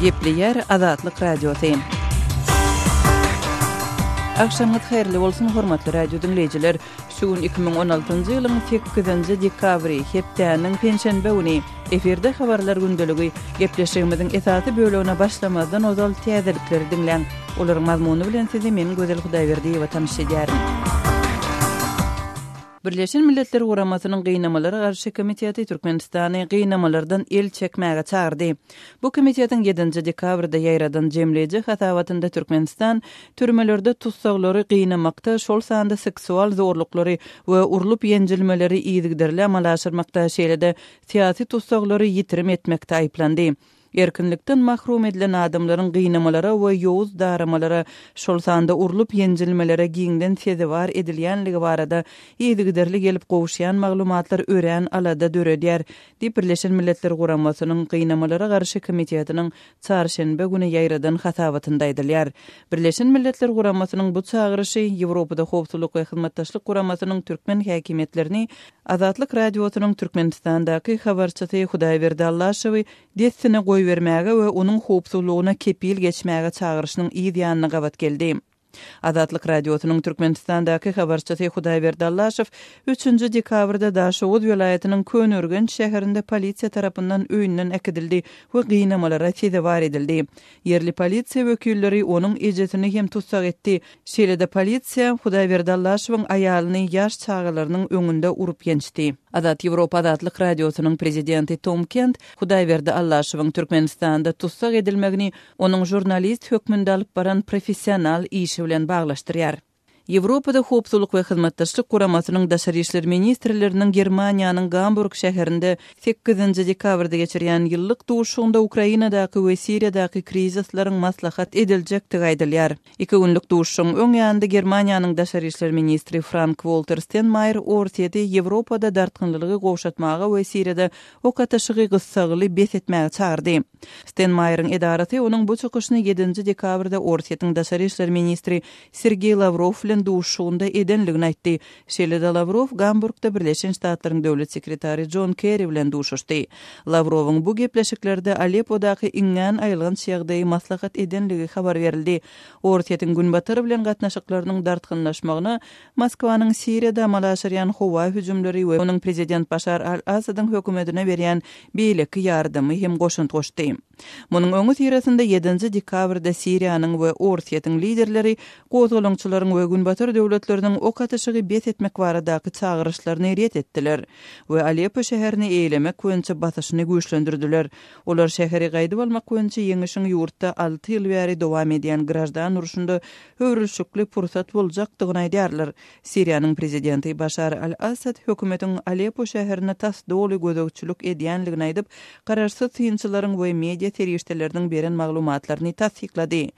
Gepleýär Azatlyk Radiosy. Agşamyňyz haýyrly bolsun, hormatly radio diňleýjiler! Şu gün 2016-njy ýylyň sekizinji dekabry, hepdäniň penşenbe güni. Efirde Habarlar gündeligi. Gepleşigimiziň esasy bölegine başlamazdan ozal täzelikleri diňläň. Olaryň mazmuny bilen sizi men Gözel Hudaýberdiýewa tanyş edýärin. Birleşen Milletler Guramasynyň Gynamalara garşy komiteti Türkmenistany gynamalardan el çekmäge çagyrdy. Bu komitetiň ýedinji dekabrda ýaýradan jemleýji hasabatynda Türkmenistan türmelerde tussaglary gynamakda, şol sanda seksual zorluklary we urlup-ýenjilmeleri yzygiderli amala aşyrmakda, şeýle-de syýasy tussaglary ýitirim etmekde aýyplandy. Erkinlikden mahrum edilen adamlaryň gynamalara we ýowuz daramalara, şol sanda urlup-ýenjilmelere giňden sezewar edilýänligi barada yzygiderli gelip gowuşýan maglumatlar örän alada döredýär, diýip, Birleşen Milletler Guramasynyň Gynamalara garşy komitetiniň çarşenbe güni ýaýradan hasabatynda aýdylýar. Birleşen Milletler Guramasynyň bu çagyryşy Ýewropada Howpsuzlyk we Hyzmatdaşlyk Guramasynyň türkmen häkimiýetlerini Azatlyk Radiosynyň Türkmenistandaky habarçysy Hudaýberdi Allaşowy dessine goýbermäge we onuň howpsuzlygyna kepil geçmäge çagyryşynyň yz ýanyna gabat geldi. Azatlyk Radiosynyň Türkmenistandaky habarçysy Hudaýberdi Allaşow üçünji dekabrda Daşoguz welaýatynyň Köneürgenç şäherinde polisiýa tarapyndan öýünden äkidildi we gynamalara sezewar edildi. Ýerli polisiýa wekilleri onuň ejesini hem tussag etdi. Şeýle-de polisiýa Hudaýberdi Allaşowyň aýalyny ýaş çagalarynyň öňünde urup-ýençdi. Azat Ýewropa Azatlyk Radiosynyň prezidenti Tom Kent Hudaýberdi Allaşowyň Türkmenistanda tussag edilmegini onuň žurnalist hökmünde alyp baran professional işi bilen baglaşdyrýar. Ýewropada Howpsuzlyk we Hyzmatdaşlyk Guramasynyň daşary işler ministrleriniň Germaniýanyň Gamburg şäherinde sekizinji dekabrda geçirýän ýyllyk duşuşygynda Ukrainadaky we Siriýadaky krizisleriň maslahat ediljekdigi aýdylýar. Iki günlük duşuşygyň öň ýanynda Germaniýanyň daşary işler ministri Frank-Walter Stenmaýer Orsýeti Ýewropada dartgynlylygy gowşatmaga we Siriýada ok atyşygy gyssagly bes etmäge çagyrdy. Stenmaýeriň edarasy onuň bu çykyşyny ýedinji dekabrda Orsýetiň daşary işler ministri Sergeý Lawrow bilen duşuşygynda edenligini aýtdy. Şeýle-de Lawrow Gamburgda Birleşen Ştatlaryň döwlet sekretary Jon Kerri bilen duşuşdy. Lawrowyň bu gepleşiklerde Aleppodaky iňňän aýylganç ýagdaýy maslahat edenligi habar berildi. Orsýetiň Günbatar bilen gatnaşyklarynyň dartgynlaşmagyna Moskwanyň Siriýada amala aşyrýan howa hüjümleri we onuň prezident Başar al-Assadyň hökümetine berýän beýleki ýardamy hem goşant goşdy. Munuň öňüsyrasynda ýedinji dekabrda Siriýanyň we Orsýetiň liderleri gozgalaňçylaryň we Günbatar döwletleriniň ok atyşygy bes etmek baradaky çagyryşlaryny ret etdiler we Aleppo şäherini eýelemek boýunça basyşyny güýçlendirdiler. Olar şäheri gaýdyp almak boýunça ýeňişiň ýurtda alty ýyl bäri dowam edýän graždan urşunda höwrülşikli pursat boljakdygyny aýdýarlar. Siriýanyň prezidenti Başar al-Assad hökümetiň Aleppo şäherine tas doly gözegçilik edýänligini aýdyp, garaşsyz synçylaryň we media serişdeleriniň beren maglumatlaryny tassyklady.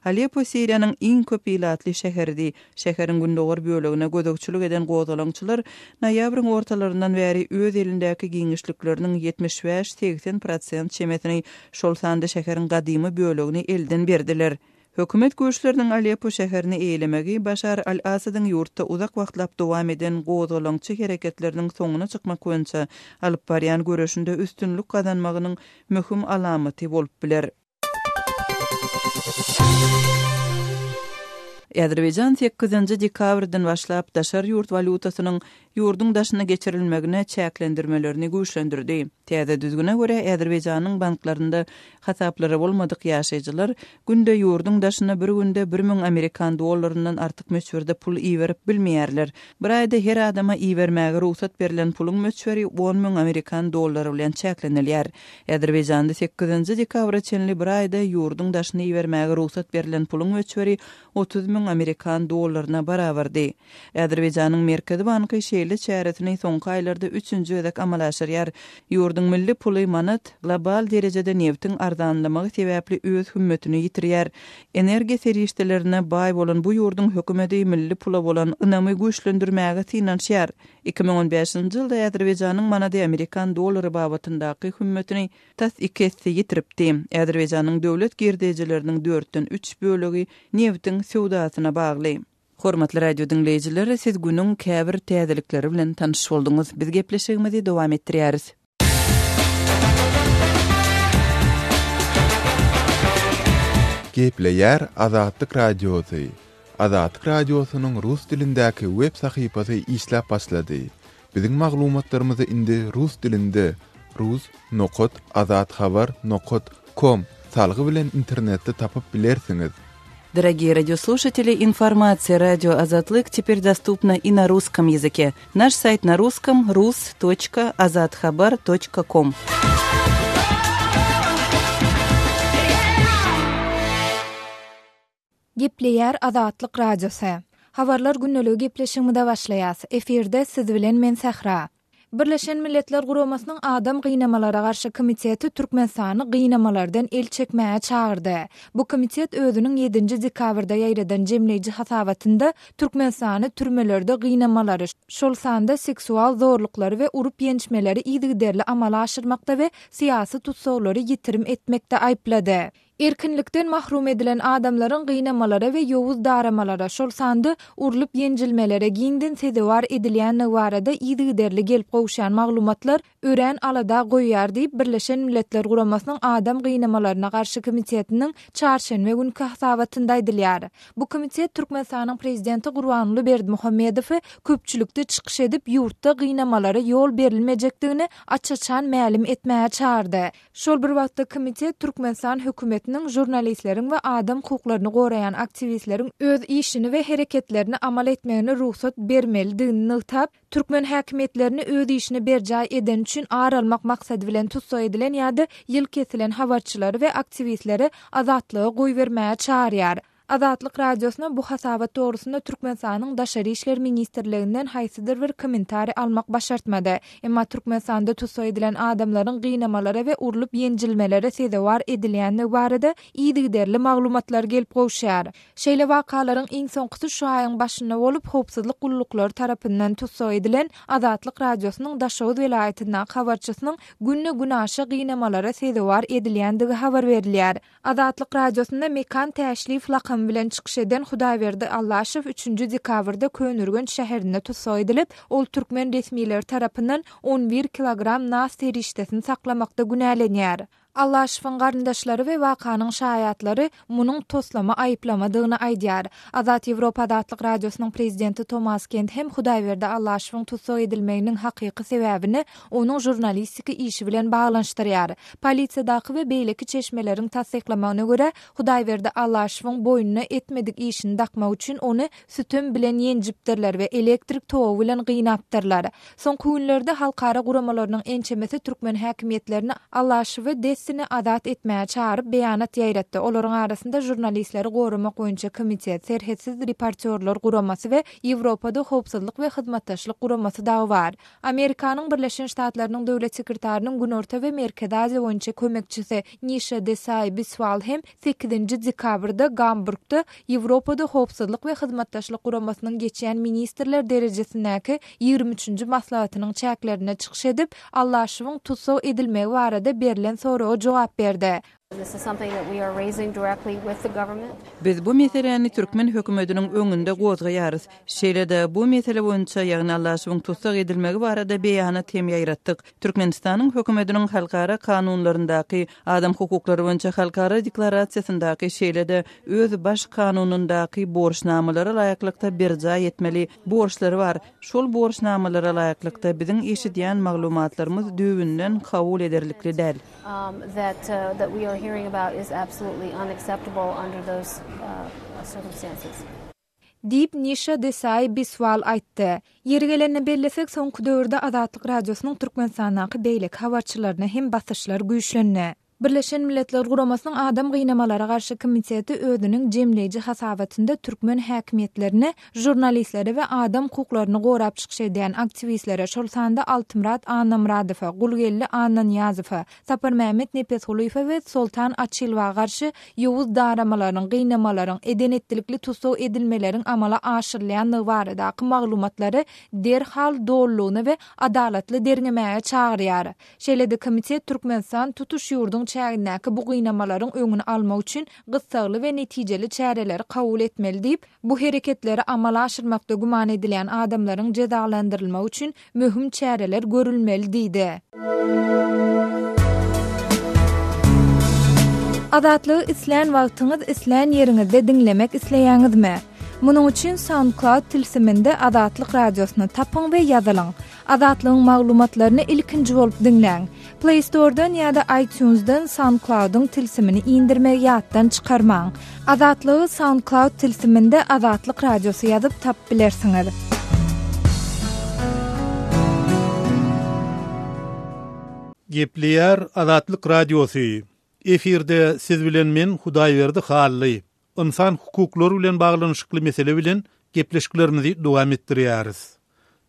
Aleppo Siriýanyň iň köp ilatly şäheridi. Şäheriň gündogar bölegine gözegçilik eden gozgalaňçylar noýabryň ortalaryndan bäri öz elindäki giňişlikleriniň 75-80 prosent çemesini, şol sanda şäheriň gadymy bölegini elden berdiler. Hökümet güýçleriniň Aleppo şäherini eýelemegi Başar al-Assadyň ýurtda uzak wagtlap dowam eden gozgalaňçy hereketleriniň soňuna çykmak boýunça alyp barýan göreşinde üstünlik gazanmagynyň möhüm alamaty bolup biler. Azerbaýjan sekizinji dekabrdan başlap daşary ýurt walýutasynyň ýurduň daşyna geçirilmegine çäklendirmelerini güýçlendirdi. Täze düzgüne görä, Azerbaýjanyň banklarynda hasaplary bolmadyk ýaşaýjylar günde ýurduň daşyna bir günde 1000 amerikan dollaryndan artyk möçberde pul iberip bilmeýärler. Bir aýda her adama ibermäge rugsat berlen puluň möçberi 10 000 amerikan dollary bilen çäklenilýär. Azerbaýjanda sekizinji dekabra çenli bir aýda ýurduň daşyna ibermäge rugsat berlen puluň möçberi 30 000 amerikan dollaryna barabardy. Azerbaýjanyň Merkezi banky şeýle çäresini soňky aýlarda üçünji gezek amala aşyrýar. Ýurduň milli puly manat global derejede nebtiň arzanlamagy sebäpli öz hümmetini ýitirýär. Energiýa serişdelerine baý bolan bu ýurduň hökümeti milli pula bolan ynamy güýçlendirmäge synanyşýar. 2015-nji ýylda Azerbaýjanyň manady amerikan dollary babatyndaky hümmetini tas iki esse ýitiripdi. Azerbaýjanyň döwlet girdejileriniň dörtden üç bölegi nebtiň söwdasyna bagly. Hormatly radio diňleýjiler, siz günüň käbir täzelikleri bilen tanyş bolduňyz. Biz gepleşigimizi dowam etdirýäris. Gepleýär Azatlyk Radiosy, Azatlyk Radiosynyň rus dilindäki web sahypasy işläp başlady. Biziň maglumatlarymyzy indi rus dilinde rus nokat azathabar nokat kom salgy bilen internetde tapyp bilersiňiz. Дорогие радиослушатели, информация радио Азатлык теперь доступна и на русском языке. Наш сайт на русском rus.azathabar.com. Gepleýär Azatlyk Radiosy. Habarlar gündeligi gepleşigimize başlaýas. Efirde siz bilen men Sähra. Birleşen Milletler Guramasynyň Adam gynamalara garşy komiteti Türkmenistany gynamalardan el çekmäge çagyrdy. Bu komitet özüniň ýedinji dekabrda ýaýradan jemleýji hasabatynda Türkmenistany türmelerde gynamalary, şol sanda seksual zorluklary we urup-ýençmeleri yzygiderli amala aşyrmakda we syýasy tussaglary ýitirim etmekde aýyplady. Erkinlikden mahrum edilen adamlaryň gynamalara we ýowuz daramalara, şol sanda urlup-ýenjilmelere giňden sezewar edilýändigi barada yzygiderli gelip gowuşýan maglumatlar örän alada goýýar diýip, Birleşen Milletler Guramasynyň Adam gynamalaryna garşy komitetiniň çarşenbe günki hasabatynda aýdylýar. Bu komitet Türkmenistanyň prezidenti Gurbanguly Berdimuhamedowy köpçülikde çykyş edip, ýurtda gynamalara ýol berilmejekdigini aç-açan mälim etmäge çagyrdy. Şol bir wagtda komitet Türkmenistan hökümetiniň žurnalistleriň we adam hukuklaryny goraýan aktiwistleriň öz işini we hereketlerini amal etmegine rugsat bermelidigini nygtap, türkmen häkimiýetlerini öz işini berjaý edeni üçin ar almak maksady bilen tussag edilen ýa-da ýyl kesilen habarçylary we aktiwistleri azatlyga goýbermäge çagyrýar. Azatlyk Radiosyna bu hasabat dogrusynda Türkmenistanyň Daşary işler ministrliginden haýsydyr bir kommentariý almak başartmady. Emma Türkmenistanda tussag edilen adamlaryň gynamalara we urlup-ýenjilmelere sezewar edilýändigi barada yzygiderli maglumatlar gelip gowuşýar. Şeýle wakalaryň iň soňkusy şu aýyň başynda bolup, howpsuzlyk gulluklary tarapyndan tussag edilen Azatlyk Radiosynyň Daşoguz welaýatyndaky habarçysynyň günde-günaşa gynamalara sezewar edilýändigi habar berilýär. Azatlyk Radiosynda Mekan Täşliýew lakamy bilen çykyş eden Hudaýberdi Allaşow üçünji dekabrda Köneürgenç şäherinde tussag edilip, ol türkmen resmileri tarapyndan on bir kilogram nas serişdesini saklamakda günälenýär. Allaşowyň garyndaşlary we wakanyň şaýatlary munuň toslama aýyplamadygyny aýdýar. Azat Ýewropa Azatlyk Radiosynyň prezidenti Tomas Kent hem Hudaýberdi Allaşowyň tussag edilmeginiň hakyky sebäbini onuň žurnalistiki işi bilen baglanyşdyrýar. Polisiýadaky we beýleki çeşmeleriň tassyklamagyna görä, Hudaýberdi Allaşowyň boýnuna etmedik işini dakmak üçin ony sütem bilen ýenjipdirler we elektrik togy bilen gynapdyrlar. Soňky günlerde halkara guramalarynyň ençemesi türkmen häkimiýetlerini Allaşowy dessine azat etmäge çagyryp beýanat ýaýratdy. Olaryň arasynda Žurnalistleri goramak boýunça komitet, Serhetsiz reportýorlar guramasy we Ýewropada howpsuzlyk we hyzmatdaşlyk guramasy dagy bar. Amerikanyň Birleşen Ştatlarynyň Döwlet sekretarynyň Günorta we Merkezi Aziýa boýunça kömekçisi Nişa Desai Biswal hem sekizinji dekabrda Gamburgda Ýewropada Howpsuzlyk we Hyzmatdaşlyk Guramasynyň geçýän ministrler derejesindäki ýigrimi üçünji maslahatynyň çäklerinde çykyş edip, Allaşowyň tussag edilmegi barada berlen soraga jogap berdi. Biz bu meseläni türkmen hökümetiniň öňünde gozgaýarys. Şeýle-de, bu mesele boýunça, ýagny Allaşowyň tussag edilmegi barada beýanat hem ýaýratdyk. Türkmenistanyň hökümetiniň halkara kanunlaryndaky, adam hukuklary boýunça halkara deklarasiýasyndaky, şeýle-de öz Baş kanunyndaky borçnamalara laýyklykda berjaý etmeli borçlary bar. Şol borçnamalara laýyklykda biziň eşidýän maglumatlarymyz düýbünden kabul ederlikli däl. that we are hearing about is absolutely unacceptable under those circumstances. Diýip, Nişa Desai Biswal aýtdy. Ýeri gelende bellesek, soňky döwürde Azatlyk Radiosynyň Türkmenistandaky beýleki habarçylaryna hem basyşlar güýçlendi. Birleşen Milletler Guramasynyň Adam gynamalara garşy komiteti özüniň jemleýji hasabatynda türkmen häkimiýetlerini Žurnalistlere we adam hukuklaryny gorap çykyş edýän aktiwistlere, şol sanda Altymyrat Annamyradowa, Gulgeldi Annanyýazowa, Saparmämmet Nepesgulyýewe we Soltan Açylowa garşy ýowuz daramalaryň, gynamalaryň, eden-etdilikli tussag edilmeleriň amala aşyrylýandygy baradaky maglumatlary derhal dolulygyna we adalatly derňemäge çagyrýar. Şeýle-de komitet Türkmenistan tutuş ýurduň çägindäki bu gynamalaryň öňüni almak üçin gyssagly we netijeli çäreleri kabul etmeli diýip, Bu hereketleri amala aşyrmakda güman edilýän adamlaryň jezalandyrylmagy üçin möhüm çäreler görülmeli diýdi. Azatlygy islän wagtyňyz, islän ýeriňizde diňlemek isleýäňizmi? Munuň üçin SoundCloud tilsiminde Azatlyk Radiosyny tapyň we ýazylyň. Azatlygyň maglumatlaryny ilkinji bolup diňläň. Play Store-dan ýa-da iTunes-dan SoundCloud-yň tilsimini indirmegi ýatdan çykarmaň. Azatlygy SoundCloud tilsiminde Azatlyk Radiosy ýazyp tapyp bilersiňiz. Gepleýär Azatlyk Radiosy. Efirde siz bilen men Hudaýberdi Hally. Ynsan hukuklary bilen baglanyşykly mesele bilen gepleşiklerimizi dowam etdirýäris.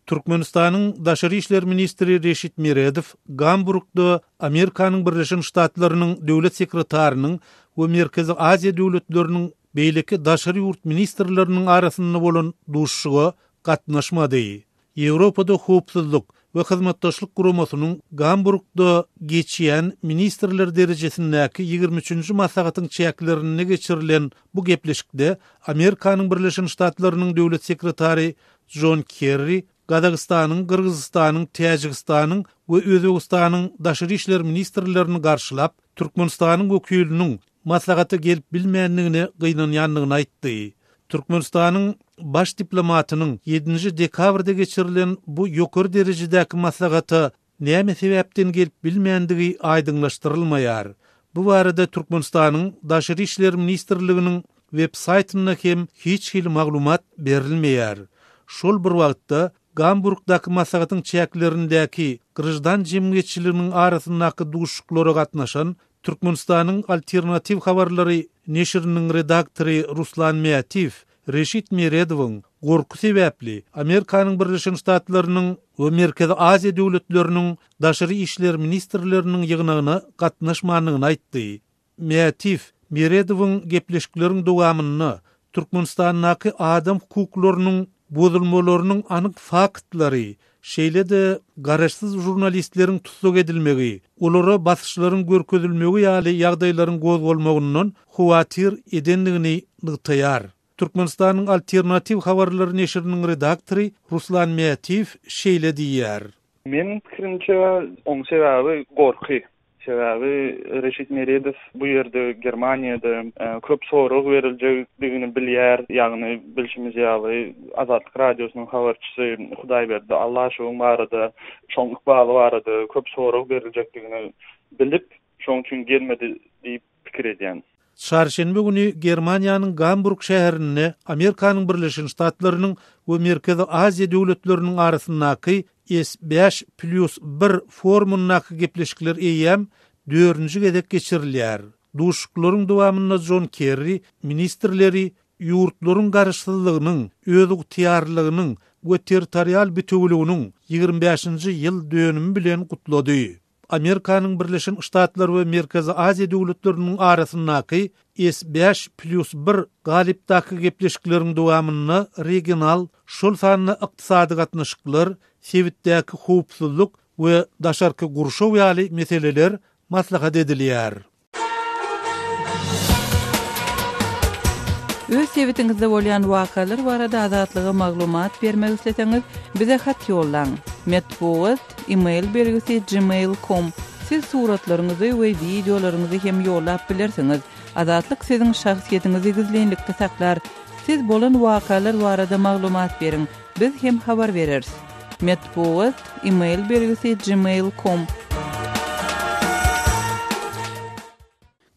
Türkmenistanyň Daşary işler ministri Reşit Meredow Gamburgda Amerikanyň Birleşen Ştatlarynyň Döwlet sekretarynyň we Merkezi Aziýa döwletleriniň beýleki daşary ýurt ministrleriniň arasynda bolan duşuşyga gatnaşmady. Ýewropada Howpsuzlyk we Hyzmatdaşlyk Guramasynyň Gamburgda geçýän ministrler derejesindäki ýigrimi üçünji maslahatyň çäklerinde geçirilen bu gepleşikde Amerikanyň Birleşen Ştatlarynyň Döwlet sekretary Jon Kerri Gazagystanyň, Gyrgyzystanyň, Täjigistanyň we Özbegistanyň daşary işler ministrlerini garşylap, Türkmenistanyň wekiliniň maslahata gelip bilmändigine gynanýandygyny aýtdy. Türkmenistanyň baş diplomatynyň ýedinji dekabrda geçirilen bu ýokary derejedäki maslahata näme sebäpden gelip bilmändigi aýdyňlaşdyrylmaýar. Bu barada Türkmenistanyň Daşary işler ministrliginiň web saýtynda hem hiç hili maglumat berilmeýär. Şol bir wagtda, Gamburgdaky maslahatyň çäklerindäki graždan jemgyýetçiliginiň arasyndaky duşuşyklara gatnaşan Türkmenistanyň Alternatiw habarlary neşiriniň redaktory Ruslan Mätiýew Reşit Meredowyň gorky sebäpli Amerikanyň Birleşen Ştatlarynyň we Merkezi Aziýa döwletleriniň daşary işler ministrleriniň ýygnagyna gatnaşmandygyny aýtdy. Mätiýew Meredowyň gepleşikleriň dowamynda Türkmenistandaky adam hukuklarynyň bozulmalarynyň anyk faktlary, şeýle-de garaşsyz žurnalistleriň tussag edilmegi, olara basyşlaryň görkezilmegi ýaly ýagdaýlaryň gozgalmagyndan howatyr edendigini nygtaýar. Türkmenistanyň Alternatiw habarlary neşiriniň redaktory Ruslan Mätiýew şeýle diýýär. Meniň pikirimçe, oň sebäbi gorky. Sebäbi Reşit Meredow bu ýerde, Germaniýada köp sorag beriljekdigini bilýär. Ýagny, bilşimiz ýaly, Azatlyk Radiosynyň habarçysy Hudaýberdi Allaşowyň barada, şoň ykbaly barada köp sorag beriljekdigini bilip, şoň üçin gelmedi diýip pikir edýän. Çarşenbe güni Germaniýanyň Gamburg şäherinde Amerikanyň Birleşen Ştatlarynyň we Merkezi Aziýa döwletleriniň arasyndaky S bäş plýus bir forumyndaky gepleşikler eýýäm dördünji gezek geçirilýär. Duşuşyklaryň dowamynda Jon Kerri ministrleri ýurtlaryň garaşsyzlygynyň, özygtyýarlylygynyň we territorial bitewüliginiň 25-nji ýyl dönümi bilen gutlady. Amerikanyň Birleşen Ştatlary we Merkezi Aziýa döwletleriniň arasyndaky S bäş plýus bir galypdaky gepleşikleriň dowamynda regional, şol sanda ykdysady gatnaşyklar, sebitdäki howpsuzlyk we daşarky gurşaw ýaly meseleler maslahat edilýär. Öz sebitiňizde bolýan wakalar barada Azatlyga maglumat bermek isleseňiz, bize hat ýollaň. Metbugat, e-mail belgisi gmail com. Siz suratlaryňyzy we wideolaryňyzy hem ýollap bilersiňiz. Azatlyk siziň şahsyýetiňizi gizlinlikde saklar. Siz bolan wakalar barada maglumat beriň, biz hem habar bereris. Metbugat, e-mail belgisi gmail com.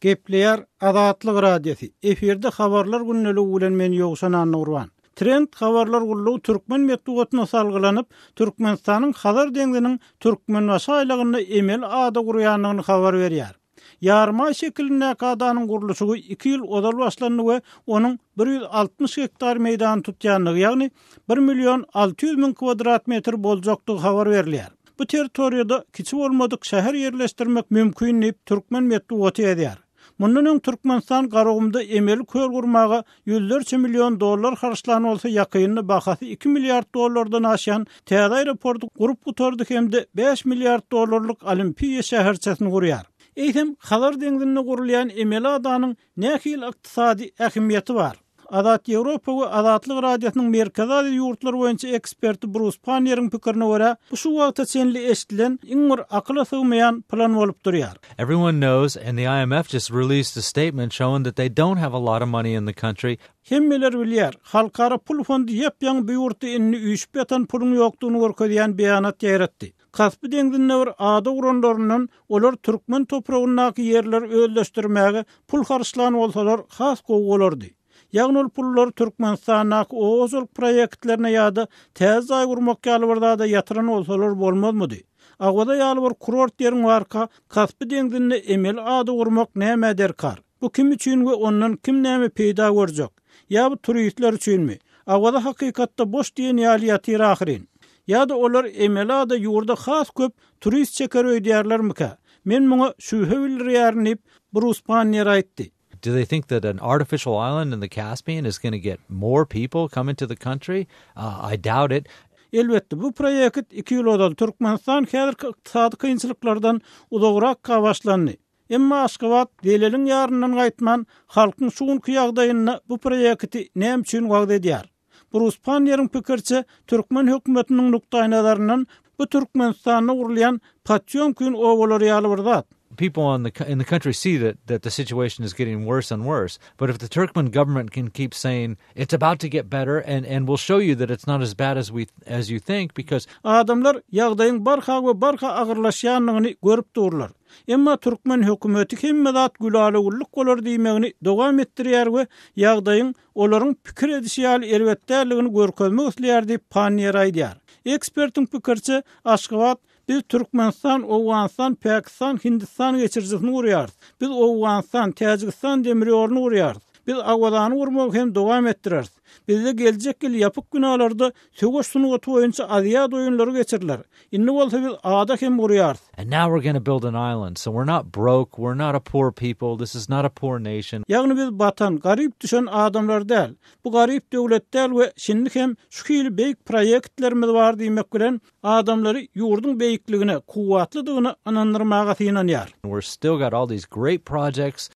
Gepleýär Azatlyk Radiosy, efirde Habarlar gündeligi bilen men Ýowşan Annagurban. Trend habarlar gullugy türkmen metbugatyna salgylanyp, Türkmenistanyň Hazar deňziniň Türkmenbaşy aýlagynda emeli ada gurýandygyny habar berýär. Ýarymaý şekilindäki adanyň gurluşygy iki ýyl ozal başlandy we onuň 160 gektar meýdany tutýandygy, ýagny bir million 600 müň kwadrat metr boljakdygy habar berilýär. Bu territoriýada kiçi bolmadyk şäher ýerleşdirmek mümkin diýip, türkmen metbugaty ýazýar. Mundan öň Türkmenistan Garagumda emeli köl gurmaga ýüzlerçe million dollar harçlan bolsa, ýakynda bahasy iki milliard dollardan aşýan täze aeroporty gurup gutardy hem-de bäş milliard dollarlyk Olimpiýa şäherçesini gurýar. Eýsem, Hazar deňzinde gurulýan emeli adanyň nähili ykdysady ähmiýeti bar? Azat Ýewropa we Azatlyk Radiosynyň Merkezi Aziýa ýurtlary boýunça eksperti Brus Panniýeriň pikirine görä, bu şu wagta çenli eşidilen iň bir akyla sygmaýan plan bolup durýar. Everyone knows and the IMF just released a statement showing that they don't have a lot of money in the country. Hemmeler bilýär, Halkara pul fondy ýap-ýaňy bu ýurtda indi üýşüp ýatan puluň ýokdugyny görkezýän beýanat ýaýratdy. Kaspi deňzinde bir ada guranlaryndan olar türkmen topragyndaky ýerleri özleşdirmäge pul harçlan bolsalar has gowy bolardy. Ýagny ol pullary Türkmenistandaky oba hojalyk proýektlerine ýa-da täze jaý gurmak ýaly bir zada ýatyran bolsalar bolmazmydy? Awaza ýaly bir kurort ýeriň barka Kaspi deňzinde emeli ada gurmak nämä derkar? Bu kim üçin we ondan kim näme peýda görjek? Ýa bu turistler üçinmi? Awaza hakykatda boş diýen ýaly ýatyr ahyryn. Ýa-da olar emeli ada ýurda has köp turist çeker öýdýärlermikä? Men muňa şübhe bildirýärin diýip, Brus Panniýer aýtdy. Do they think that an artificial island in the Caspian is gonna get more people coming to the country? I doubt it. Elbetde, bu proýekt iki ýyl ozal, Türkmenistan häzirki ykdysady kynçylyklardan uzagrakka başlandy. Emma Aşgabat zeleliň ýaryndan gaýtman, halkyň şu günki ýagdaýynda bu proýekti näme üçin wagyz edýär? Brus Panniýeriň pikiriçe, türkmen hökümetiniň nukdaýnazaryndan bu Türkmenistanda gurulýan Potýomkin obalary ýaly bir zat. People on the in the country see that that the situation is getting worse and worse, but if the Turkmen government can keep saying it's about to get better and and we'll show you that it's not as bad as we as you think because Adamlar ýagdaýyň barha we barha agyrlaşýandygyny görüp durlar. Emma türkmen hökümeti hemme zat gülala-güllük bolar diýmegini dowam etdirýär we ýagdaýyň olaryň pikir edişi ýaly erbet däldigini görkezmek isleýär diýip, Panniýer aýdýar. Ekspertiň pikiriçe, Aşgabat Biz Türkmenistan, Owganystan, Pakistan, Hindistan geçirijisini gurýarys. Biz Owganystan, Täjigistan demir ýoluny gurýarys. Biz Awazany gurmagy hem dowam etdireris. Bizde geljek ýyl ýapyk binalarda söweş sungaty boýunça Aziada oýunlary geçiriler. Indi bolsa biz ada hem gurýarys. And now we're gonna build an island. So we're not broke, we're not a poor people, this is not a poor nation. Ýagny biz batan, garyp düşen adamlar däl. Bu garyp döwlet däl we şindi hem şu hili beýik proýektlerimiz bar diýmek bilen, adamlary ýurduň beýikligine, kuwwatlydygyna ynandyrmaga synanýar. We're still got all these great projects.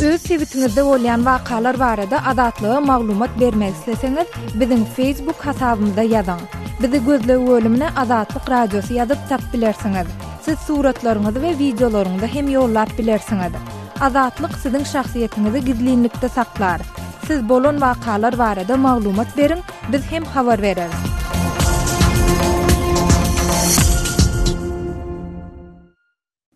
Öz sebitiňizde bolýan wakalar barada Azatlyga maglumat bermek isleseňiz, biziň Facebook hasabymyza ýazyň. Bizi gözleg bölümine Azatlyk Radiosy ýazyp tap bilersiňiz. Siz suratlaryňyzy we wideolaryňyzy hem ýollap bilersiňiz. Azatlyk siziň şahsyýetiňizi gizlinlikde saklar. Siz bolan wakalar barada maglumat beriň, biz hem habar bereris.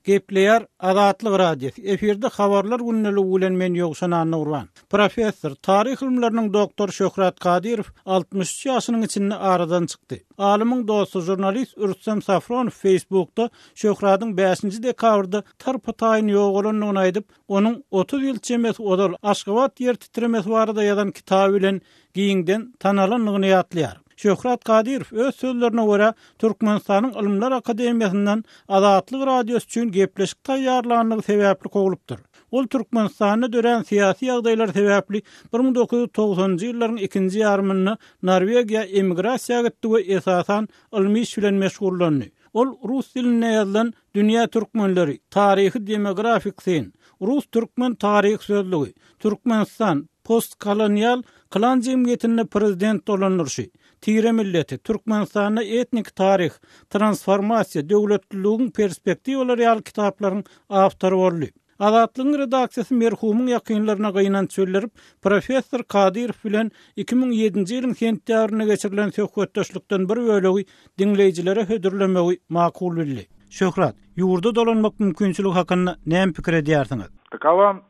Gepleýär Azatlyk Radiosy, efirde Habarlar gündeligi bilen men Ýowşan Annagurban. Professor, taryh ylymlarynyň doktory Şöhrat Kadyrow 63 ýaşynyň içinde aradan çykdy. Alymyň dosty, žurnalist Rüstem Safronow Facebookda Şöhradyň bäşinji dekabrda tarpa-taýyn ýogalandygyny aýdyp, Onuň 30 ýyl çemesi ozal Aşgabat ýer titremesi barada ýazan kitaby bilen giňden tanalandygyny ýatlaýar. Şöhrat Kadyrow öz sözlerine görä, Türkmenistanyň Ylymlar akademiýasyndan Azatlyk Radiosy üçin gepleşik taýýarlandygy sebäpli kowlupdyr. Ol Türkmenistanda dörän syýasy ýagdaýlar sebäpli 1990-njy ýyllaryň ikinji ýarymynda Norwegiýa emigrasiýa gitdi we esasan ylmy iş bilen meşgullandy. Ol rus dilinde ýazylan Dünýä türkmenleri, taryhy demografik syn, Rus-türkmen taryhy sözlügi, Türkmenistan, postkolonial klan jemgyýetinde prezident dolandyryşy, Tire milleti, Türkmenistanda etnik taryh, Transformasiýa, döwletliligiň perspektiwalary ýaly kitaplaryň awtory boldy. Azatlygyň redaksiýasy merhumyň ýakynlaryna gynanç bildirip, professor Kadyrow bilen 2007-nji ýylyň sentýabrynda geçirilen söhbetdeşlikden bir bölegi diňleýjilere hödürlemegi makul bildi. Şöhrat, ýurda dolanmak mümkinçiligi hakynda näme pikir edýärsiňiz? Takowa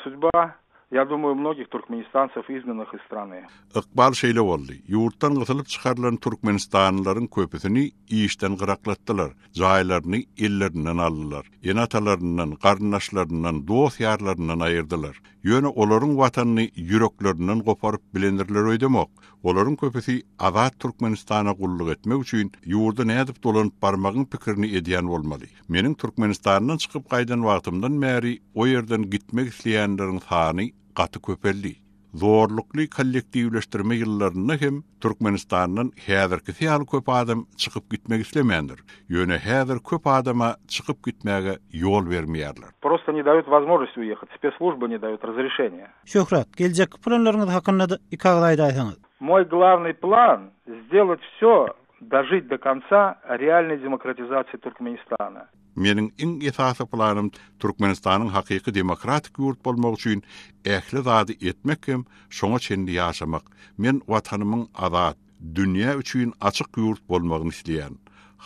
sudba, ýa dumaýu, mnogih turkmenistancew izgnannych iz strany. Ykbal şeýle boldy, ýurtdan gysylyp çykarylan türkmenistanlylaryň köpüsini işden gyraklatdylar, jaýlaryny ellerinden aldylar, ene-atalaryndan, garyndaşlaryndan, dost-ýarlaryndan aýyrdylar. Ýöne olaryň Watanyny ýüreklerinden goparyp bilendirler öýdemok. Olaryň köpüsi azat Türkmenistana gulluk etmek üçin ýurda nädip dolanyp barmagyň pikirini edýän bolmaly. Meniň Türkmenistandan çykyp gaýdan wagtymdan bäri o ýerden gitmek isleýänleriň sany gaty köpeldi. Zorlukly kollektiwleşdirme ýyllarynda hem Türkmenistandan häzirkisi ýaly köp adam çykyp gitmek islemändir. Ýöne häzir köp adama çykyp gitmäge ýol bermeýärler. Prosto ne daýut wozmožnost uýehat, spesslujby ne daýut razrešeniýa. Şöhrat, geljekki planlaryňyz hakynda-da iki agyz aýdaýsaňyz. Moý glawnyý plan, sdelat wsýo, dožit do konca realnoý demokratizasiýi Türkmenistana. Meniň iň esasy planym Türkmenistanyň hakyky demokratik ýurt bolmagy üçin ähli zady etmek hem şoňa çenli ýaşamak. Men Watanymyň azat, dünýä üçin açyk ýurt bolmagyny isleýän.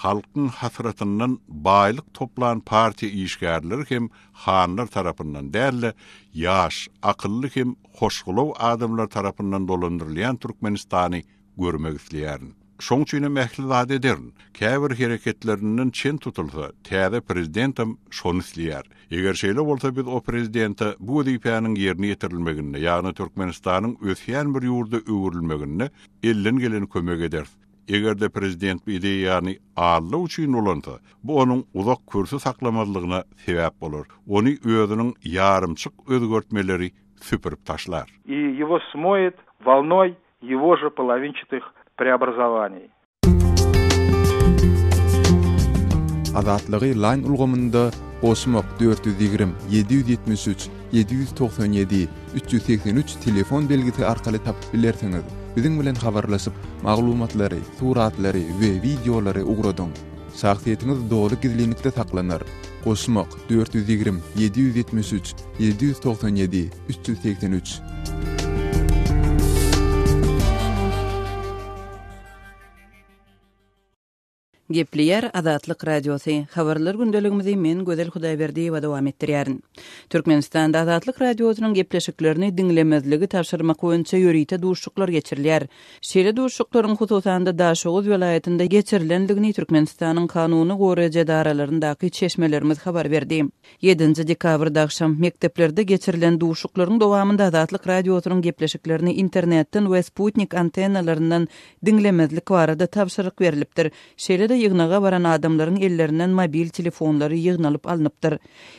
Halkyň hasratyndan baýlyk toplan partiýa işgärleri hem hanlar tarapyndan däl-de, ýaş, akylly hem hoşgylaw adamlar tarapyndan dolandyrylýan Türkmenistany görmek isleýärin. Şoň üçinem ähli zady ederin. Käbir hereketlerinden çen tutulsa, täze prezidentem şony isleýär. Eger şeýle bolsa biz o prezidente bu wezipäniň ýerine ýetirilmeginde, ýagny Türkmenistanyň ösýän bir ýurda öwrülmeginde elden gelen kömegi ederis. Eger-de prezident bu ideýany aldaw üçin ulansa, bu onuň uzak kürsi saklamazlygyna sebäp bolar. Ony özüniň ýarymçyk özgertmeleri süpürip taşlar. I ýego smoýet wolnoý ýego že polowinchatych preobrazowaniý. Azatlygy Line ulgamynda goşmak 420 773 797 383 telefon belgisi arkaly tapyp bilersiňiz. Biziň bilen habarlaşyp, maglumatlary, suratlary we wideolary ugradyň. Şahsyýetiňiz doly gizlinlikde saklanar. Goşmak 420 773 797 383. Gepleýär Azatlyk Radiosy. Habarlar gündeligimizi men Gözel Hudaýberdiýewa dowam etdirýärin. Türkmenistanda Azatlyk Radiosynyň gepleşiklerini diňlemezligi tabşyrmak boýunça ýörite duşuşyklar geçirilýär. Şeýle duşuşyklaryň hususan-da Daşoguz welaýatynda geçirilendigini Türkmenistanyň kanuny goraýjy edaralaryndaky çeşmelerimiz habar berdi. Ýedinji dekabrda agşam mekdeplerde geçirilen duşuşyklaryň dowamynda Azatlyk Radiosynyň gepleşiklerini internetden we sputnik antennalaryndan diňlemezlik barada tabşyryk berlipdir. Şeýle-de ýygnaga baran adamlaryň ellerinden mobil telefonlary ýygnalyp alnypdyr.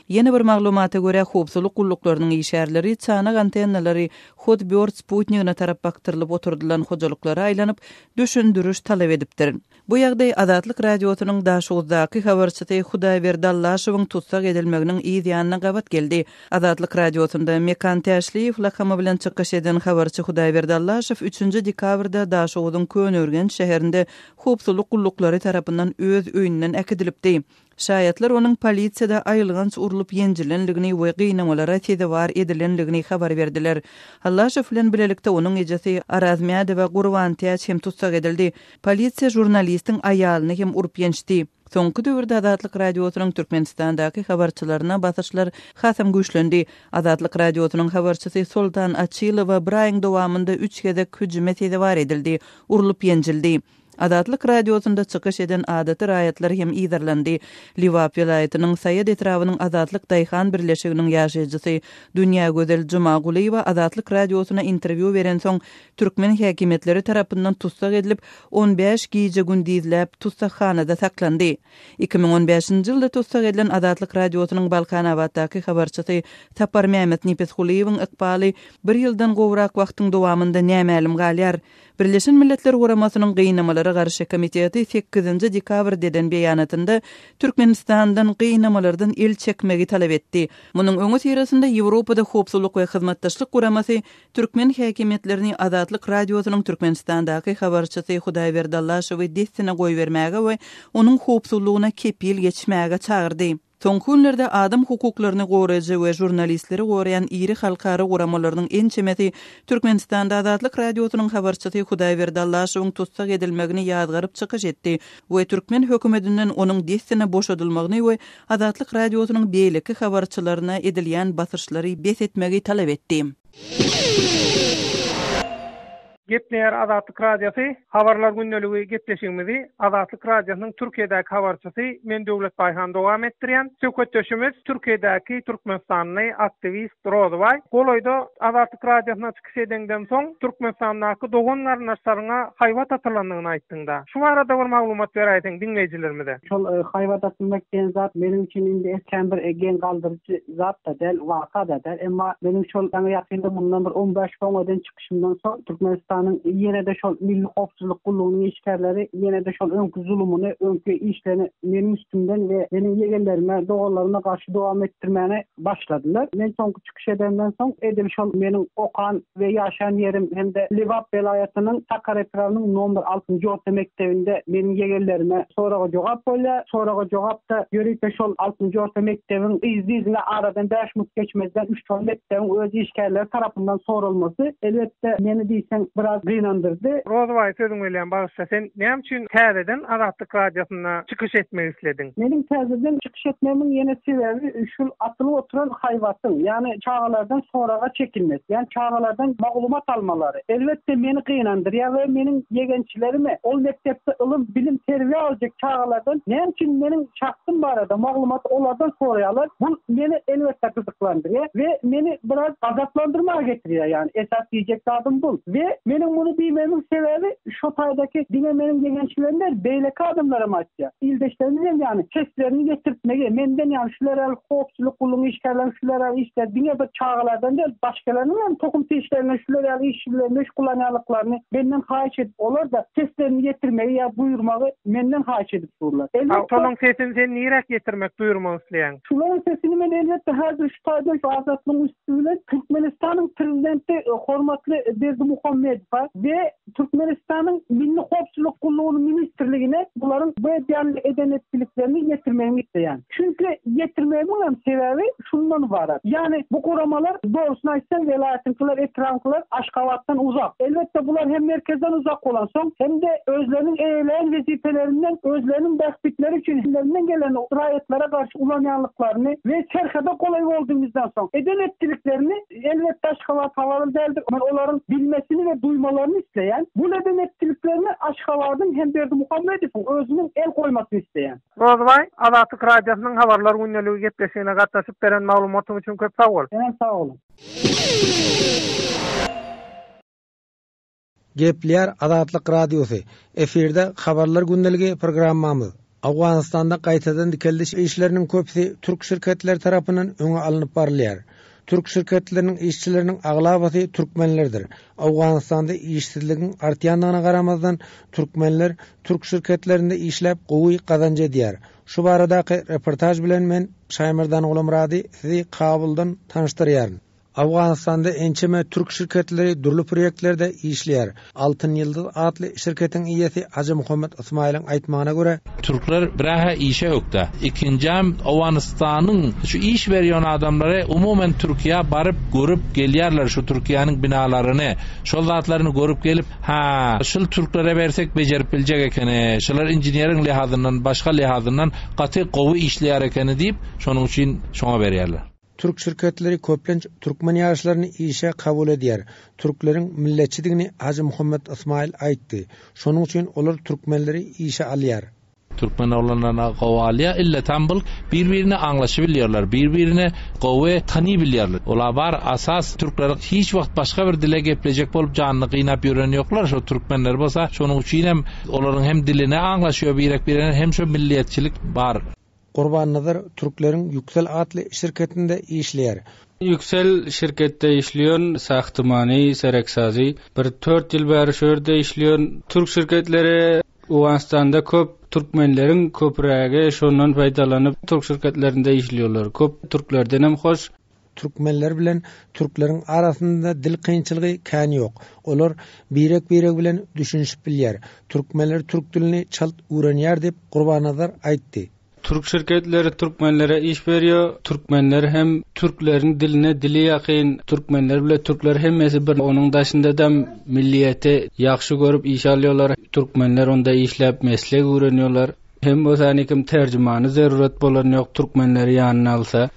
Ýene bir maglumata görä, howpsuzlyk gulluklarynyň işgärleri çanak antennalary Hot Bird sputnigine tarap bakdyrylyp oturdylan hojalyklara aýlanyp, düşündiriş talap edipdir. Bu ýagdaý Azatlyk Radiosynyň Daşoguzdaky habarçysy Hudaýberdi Allaşowyň tussag edilmeginiň yz ýanyna gabat geldi. Azatlyk Radiosynda Mekan Täşliýew lakamy bilen çykyş eden habarçy Hudaýberdi Allaşow üçünji dekabrda Daşoguzyň Köneürgenç şäherinde howpsuzlyk gulluklary tarapyndan öz öýünden äkidilipdi. Şaýatlar onuň polisiýada aýylganç urlup ýenjilendigini we gynamalara sezewar edilendigini habar berdiler. Allaşow bilen bilelikde onuň ejesi Arazmädowa Gurbantäç hem tussag edildi. Polisiýa žurnalistiň aýalyny hem urup ýençdi. Soňky döwürde Azatlyk Radiosynyň Türkmenistandaky habarçylaryna basyşlar hasam güýçlendi. Azatlyk Radiosynyň habarçysy Soltan Açylowa bir aýyň dowamynda üç gezek hüjüme sezewar edildi, urlup ýenjildi. Azatlyk Radiosynda çykyş eden adaty raýatlar hem yzarlandy. Lebap welaýatynyň Saýat etrabynyň Azatlyk daýhan birleşiginiň ýaşaýjysy Dünýägözel Jumagulyýewa Azatlyk Radiosyna interwýu berensoň, türkmen häkimiýetleri tarapyndan tussag edilip, on bäş gije-gündizläp tussaghanada saklandy. 2015-nji ýylda tussag edilen Azatlyk Radiosynyň Balkanabatdaky habarçysy Saparmämmet Nepesgulyýewiň ykbaly bir ýyldan gowrak wagtyň dowamynda nämälim galýar. Birleşen Milletler Guramasynyň Gynamalara garşy komiteti sekizinji dekabrda eden beýanatynda Türkmenistandan gynamalardan el çekmegi talap etdi. Munuň öňüsyrasynda Ýewropada Howpsuzlyk we Hyzmatdaşlyk Guramasy türkmen häkimiýetlerini Azatlyk Radiosynyň Türkmenistandaky habarçysy Hudaýberdi Allaşowy dessine goýbermäge we onuň howpsuzlygyna kepil geçmäge çagyrdy. Soňky günlerde adam hukuklaryny goraýjy we žurnalistleri goraýan iri halkara guramalarynyň ençemesi Türkmenistanda Azatlyk Radiosynyň habarçysy Hudaýberdi Allaşowyň tussag edilmegini ýazgaryp çykyş etdi we türkmen hökümetinden onuň dessine boşadylmagyny we Azatlyk Radiosynyň beýleki habarçylaryna edilýän basyşlary bes etmegi talap etdi. Gepleýär Azatlyk Radiosy, Habarlar gündeligi gepleşigimizi Azatlyk Radiosynyň Türkiýedäki habarçysy men Döwlet Baýhan dowam etdirýän. Söhbetdeşimiz Türkiýedäki türkmenistanly aktiwist Rozybaý. Golaýda Azatlyk Radiosyna çykyş edeňden soň Türkmenistandaky dogan-garyndaşlaryňa haýbat atylandygyny aýtdyňda. Şu barada bir maglumat beräýseň diňleýjilerimize. Şol haýbat atylmak diýen zat meniň üçin indi kän bir geň galdyryjy zat-da däl, waka-da däl. Emma meniň şol ýaňy-ýakynda mundan bir on bäş soň eden Şundan soň Türkmenistanyň ýene-de şol Milli howpsuzlyk gullugynyň işgärleri ýene-de şol öňki zulumyny, öňki işlerini meniň üstümden we meniň ýegenlerime, doganlaryma garşy dowam etdirmäne başladylar. Men soňky çykyş edenden soň edil şol meniň okan we ýaşan ýerim hem-de Lebap welaýatynyň Sakar etrabynyň nomer altynjy orta mekdebinde meniň ýegenlerime soraga jogap bolýar. Soraga jogapda ýörite şol altynjy orta mekdebiň yzly-yzyna aradan bäş minut geçmezden üç şol mekdebiň öz işgärleri tarapyndan soralmasy, elbetde, meni diýseň biraz gynandyrdy. Rozybaý sözüňi bölýän bagyşla sen näme üçin täzeden Azatlyk Radiosynda çykyş etmek islediň? Meniň täzeden çykyş etmegimiň ýene sebäbi şul atylyp oturan haýbatyň, ýagny çagalardan soraga çekilmesi, ýagny çagalardan maglumat almalary, elbetde, meni gynandyrýar we meniň ýegençilerimi ol mekdepde ylym, bilim, terbiýe aljak çagalardan näme üçin meniň şahsym barada maglumaty olardan soraýarlar, bu meni elbetde gyzyklandyrýar we meni biraz gazaplandyrmaga getirýär, ýagny esas diýjek zadym bul. We meniň muny diýmegimiň sebäbi şo taýdaky diňe meniň ýegençilerim däl, beýleki adamlaram aýtýar. Ildeşlerimiz hem ýagny seslerini ýetirtmegi, menden ýagny şular ýaly howpsuzlyk gullugyň işgärleriniň şular ýaly işler diňe bir çagalardan däl, başgalarynyň hem tohum-teşlerinden şular ýaly iş bilen meşgullanýanlyklaryny menden haýyş edip, olar-da seslerini ýetirmegi ýa buýurmagy menden haýyş edip durlar. Elbetde. Şolaň sesini sen niräk ýetirmek, duýurmak isleýäň? Şularyň sesini men elbetde häzir şu taýdan şu Azatlygyň üsti bilen Türkmenistanyň Prezidenti hormatly Berdimuhamedowa we Türkmenistanyň Milli howpsuzlyk gullugynyň ministrligine bularyň bu edýän eden-etdiliklerini ýetirmegini isleýän. Çünki ýetirmegimiň hem sebäbi şundan ybarat. Ýagny bu guramalar dogrusyny aýtsaň welaýatyňkylar, etrabyňkylar Aşgabatdan uzak. Elbetde bular hem merkezden uzak bolansoň hem-de özleriniň eýeleýän wezipelerinden özleriniň bähbitleri üçin ellerinden geleni raýatlara garşy ulanýanlyklaryny we serhede golaý boldugymyzdan soň eden-etdiliklerini Elbetde Aşgabat habarly däldir. Men olaryň bilmesini we duýmalaryny isleýän. Bul eden-etdiliklerine Aşgabadyň hem Berdimuhamedowyň özüniň el goýmasyny isleýän. Rozybaý, Azatlyk Radiosynyň Habarlar gündeligi gepleşigine gatnaşyp beren maglumatyň üçin köp sag bol. Senem sag boluň. Gepleýär Azatlyk Radiosy, Efirde Habarlar gündeligi programmamyz. Owganystanda gaýtadan dikeldiş işleriniň köpüsi türk şirketleri tarapyndan öňe alnyp barylýar. Türk şirketleriniň işçileriniň aglabasy türkmenlerdir. Owganystanda işsizligiň artýandygyna garamazdan, türkmenler türk şirketlerinde işläp gowy gazanç edýär. Şu baradaky reportaž bilen men, Şaýmerdan Gulamyrady sizi Kabuldan tanyşdyrýaryn. Owganystanda ençeme türk şirketleri dürli proýektlerde işleýär. Altyn Ýyldyz atly şirketiň eýesi Hajymuhammet Ysmaýylyň aýtmagyna görä, Türkler bir-hä işe ökde. Ikinjäm Owganystanyň şu iş berýän adamlary umumen Türkiýä baryp görüp gelýärler şu Türkiýäniň binalaryny şol zatlaryny görüp gelip hä şul türklere bersek bejerip biljek ekeni şular inžineriň lihazyndan başga lihazyndan gaty gowy işleýär ekeni diýip şonuň üçin şoňa berýärler. Türk şirketleri köplenç türkmen ýaşlaryny işe kabul edýär. Türkleriň milletçidigini Hajymuhammet Ysmaýyl aýtdy. Şonuň üçin olar türkmenleri işe alýar. Türkmen oglanlaryna gowy alýar. Illetam bul bir birine aňlaşybilýärler, bir birine gowy tanybilýärler. Ola bar asas türkler hiç wagt başga bir dile geplejek bolup janyny gynap ýören ýoklar. Şo türkmenler bolsa şonuň üçinem olaryň hem diline aňlaşýar birek birine hem şo milliýetçilik bar. Gurbannazar türkleriň Ýüksel atly şirketinde işleýär. Ýüksel şirketde işleýän, sahtymany, sereksazy. Bir tört ýyl bäri şu ýerde işleýän. Türk şirketleri Owganystanda köp, türkmenleriň köprägi şondan peýdalanyp türk şirketlerinde işleýärler. Köp türklerdenem hoş. Türkmenler bilen türkleriň arasynda dil kynçylygy kän ýok. Olar birek-biregi bilen düşünişip bilýär. Türkmenler türk dilini çalt öwrenýär diýip, Gurbannazar aýtdy. Türk şirketleri türkmenlere iş berýär. Türkmenler hem türkleriň diline dili ýakyn. Türkmenler bile türkler hemmesi bir. Onuň daşyndadam milliýeti ýagşy görüp iş alýarlar. Türkmenler onda işläp meslek öwrenýärler. Hem bolsa anikim terjimany zeruret bolan ýok türkmenleri ýanyna alsa.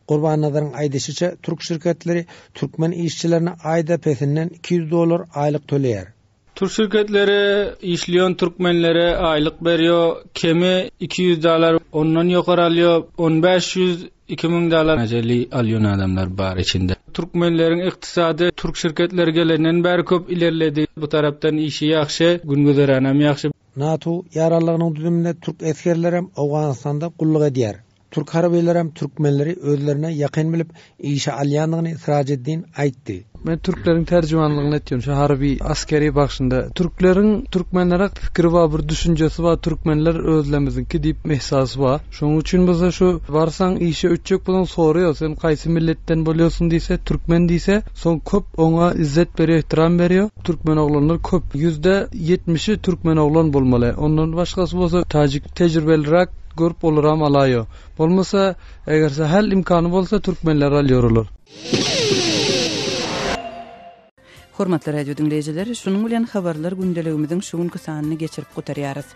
Gurbannazaryň aýdyşyça, türk şirketleri türkmen işçilerine aýda pesinden 200 dollar aýlyk töleýär. Türk şirketleri işleýän türkmenlere aýlyk berýär, kemi 200 dollar, ondan ýokary alýar, on 500, 2000 dollar näçeli alýan adamlar bar içinde. Türkmenleriň ykdysady türk şirketleri gelenden bäri köp ilerledi. Bu tarapdan işi ýagşy, gün-güzeranam ýagşy. NATO ýaranlygynyň düzüminde türk esgerlerem Owganystanda gulluk edýär. Türk harbylaram türkmenleri özlerine ýakyn bilip işe alýandygyny Syrajeddin aýtdy. Men türkleriň terjimanlygyny etýän şu harby askeri bagşynda. Türkleriň türkmenlere pikiri bar bir düşünjesi bar türkmenler özlemiziňki diýip ehsasy bar. Şonuň üçin bolsa şu barsaň işe ötjek bolsaň soraýar sen kaýsy milletden bolýarsyň diýse türkmen diýse soň köp oňa izzet berýär ehtiram berýär. Türkmen oglanlar köp ýüzde ýetmişi türkmen oglan bolmaly ondan başgasy bolsa tajik tejribeliräk Görüp olaram alaýo. Bolmasa eger sähel imkany bolsa türkmenleri alýor olar. Hormatly radio diňleýjiler, şunuň bilen habarlar gündeligimiziň şu günki sanyny geçirip gutarýarys.